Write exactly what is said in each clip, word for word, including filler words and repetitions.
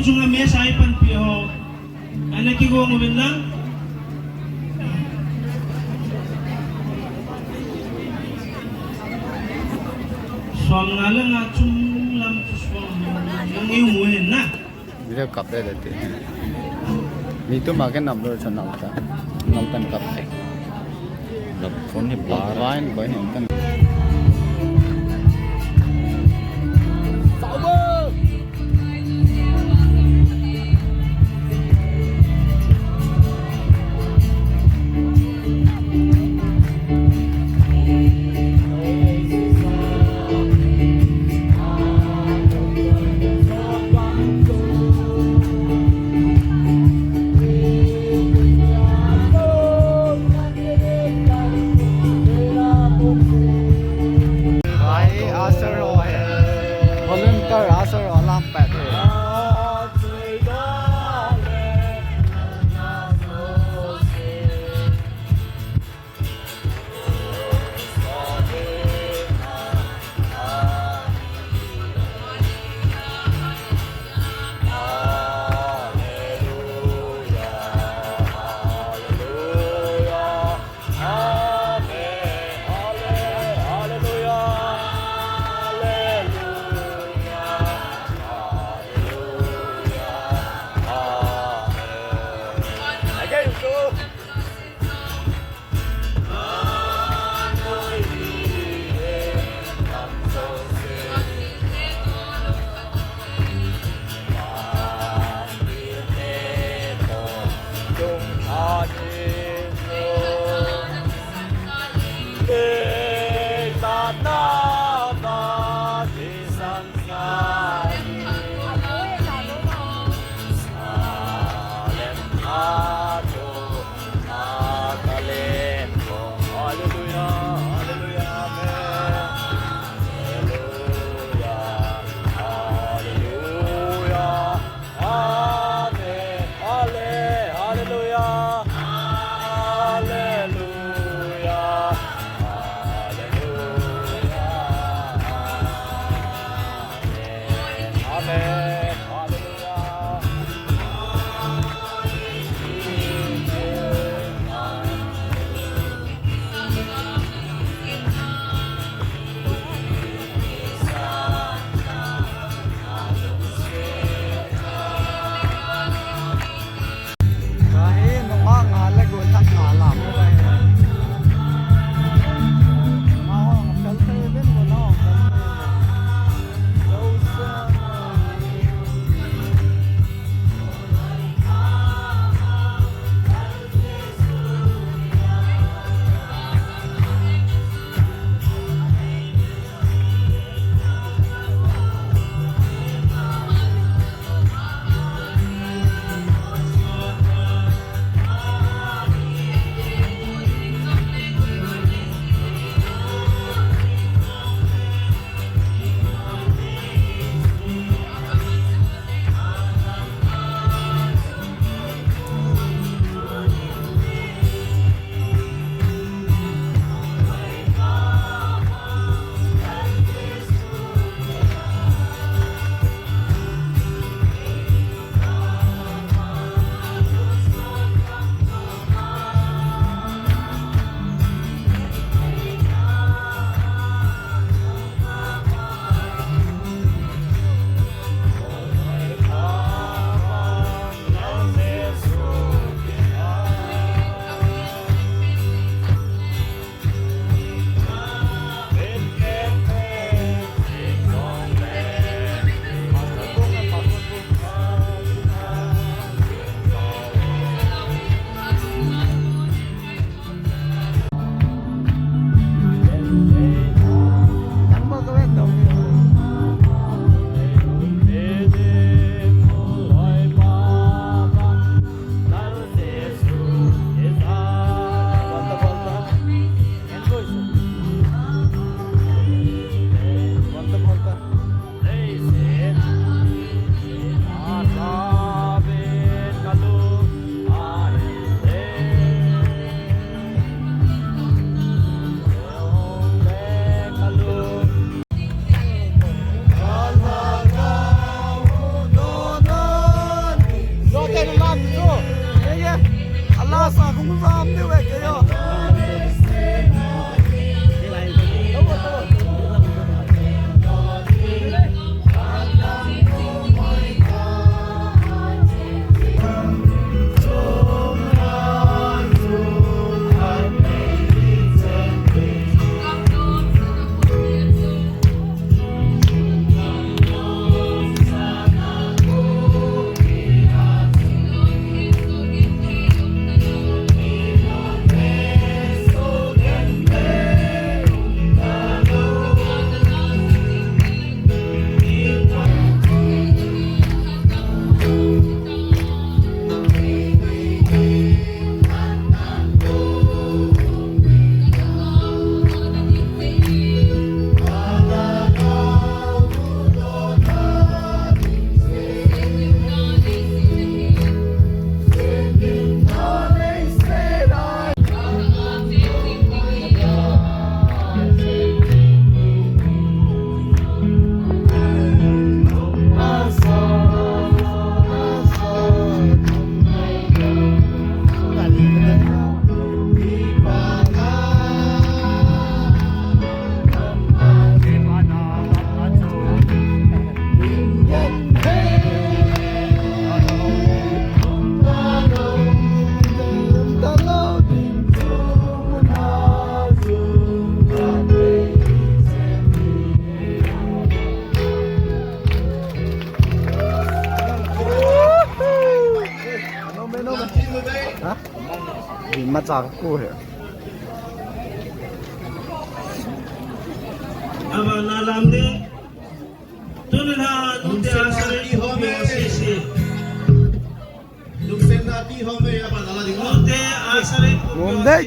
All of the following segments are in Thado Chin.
Chunga mesa ipanpi ho. Ana kigong uvin lang. Som nga le nga chung lam chu som nga ngi mu hin na. Video kap le le ti. Mi tu ma ke nam lo cha nam ta. Nam tan kap te. Phone ni blur. Line ko hin tan. Machang ku he. Aba na lam ding. Tuni na nute asari ho me sisi. Nute asari ho me. Mom dai.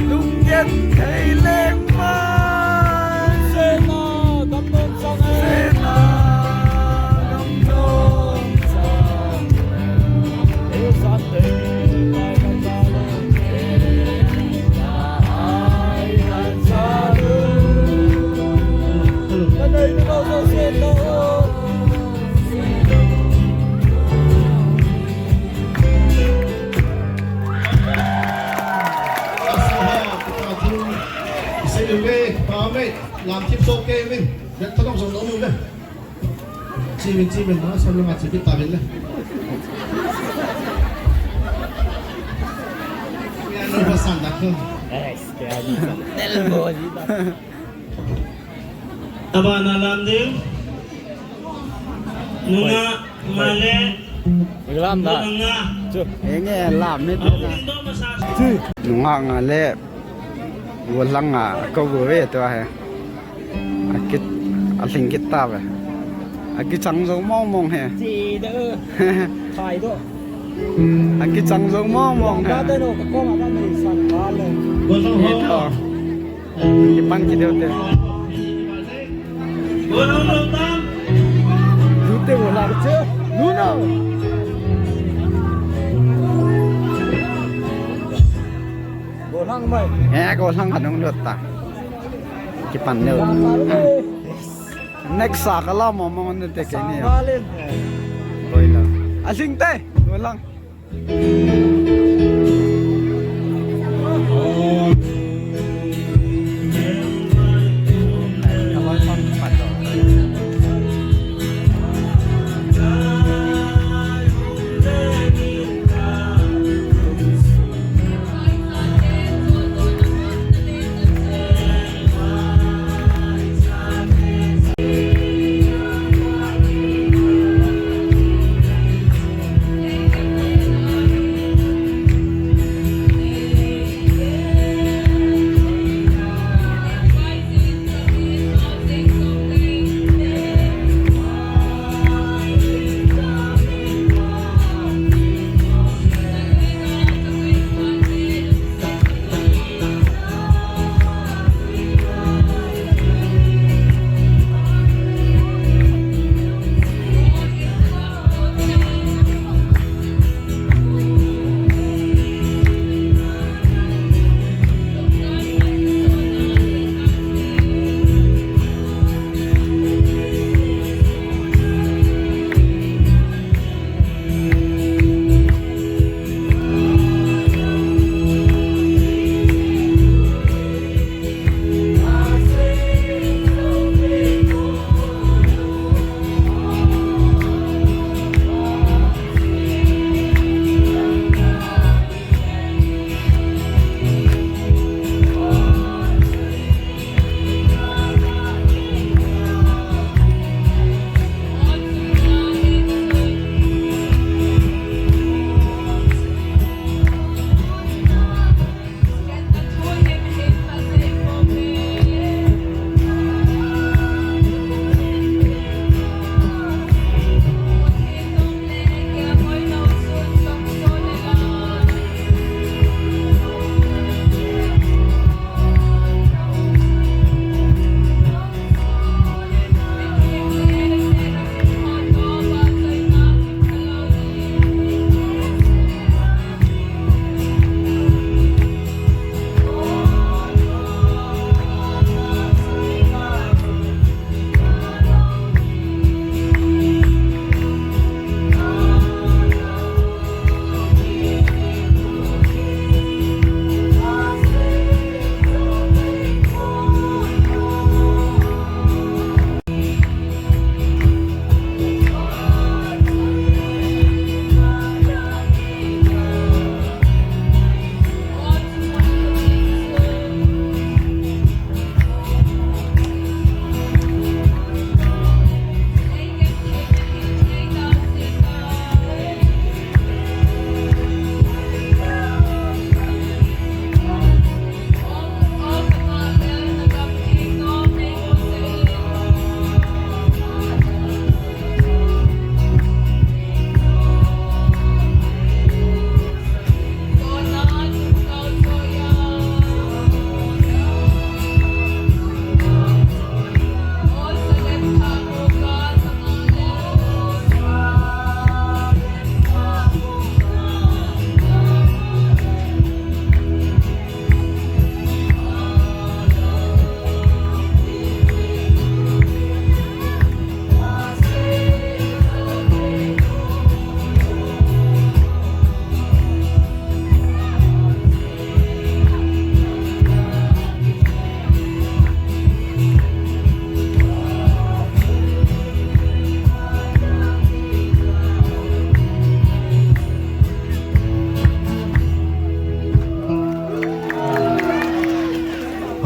Lunggen thei leng mai. Sena, gamdong chang e. Sena, gamdong chang e. E san te, tai kan ta le. Ka nei ni ko so se to. Lamthip so ke min, vet tadong song nong ve. Chimin, chimin, na, song nong a chipit ta vin le. Ya, no, pasan da ko. Abana lam ding. Nunga, nga le. Lam da. Nunga. Chu. Enge lam ni. Chu. Nunga nga le. Golhang a, ko go ve to he. Aki, aling kit ta ve. Aki chang jo mong mong he. Chi da. Khai do. Aki chang jo mong mong he. Da da no, ka ko ma da ni san ba le. Golhang ho. Kipan kideu te. Lute mo la che. Lu no. Golhang mai. Eh, golhang hanung lut ta. Kipan neu. Next sa kala mo mo ne te ke ni. Boila. Aling te. Golhang.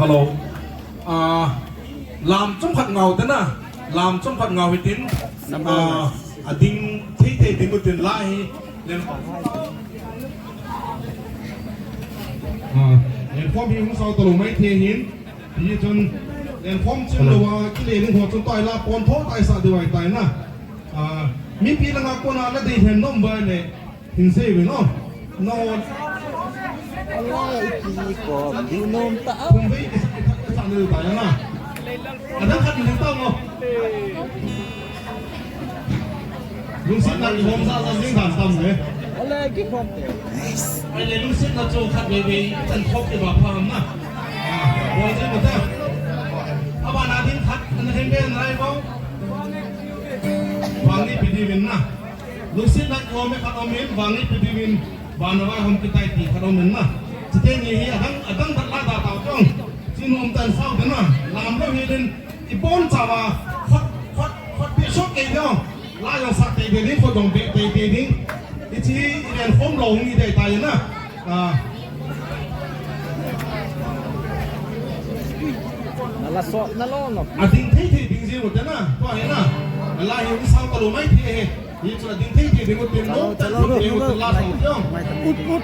Lo. Ah, lam chomkhat ngau tena. Lam chomkhat ngau hitin. Ah, ading thei thei ding utin la hi. Len, ah, lenkhom hi hung sao talou mai thei hin. Hichun lenkhom chim louva kile ding ho chun tua hi la pon tho taisa diu ahitai na. Ah, mipi langa kona la dei lhem nom uva le. Hinsei ve no. No. Ala, ipi kom diu nom ta. Kum vei kisa kisa ni ta ya na. Adang khat ni ta mo. Lungsetna kihom sa sa jing dan tam ve. Ala, kihom te. Ai le lungsetna chu khat vei vei tan thok ke ba pha ham na. Ah, bol jing mo ta. Abana ding khat ana hen be nai bo. Vang ni pi diuvin na. Lungsetna kihom e khat um in, vang ni pi diuvin, vana vaihom kitai ti khat um in na. Chuteni hi adang, adang dat la da tao chong. Chin um tan sao te na. Lam lou hi din, i bon chauva, khut, khut, khut pi sok kei ding. La jong sak tei tei ding, khut jong be tei tei ding. Hichi i lenkhom lou hung i dei tai na. Ah. Nala sot na lo no. Ading thei thei ding jing u te na. Tua hi na. Ala hi hung sao talou mai thei hi. Hichu ading thei thei ding u te no. Chalo, chalo, chalo, chalo. Ut, ut.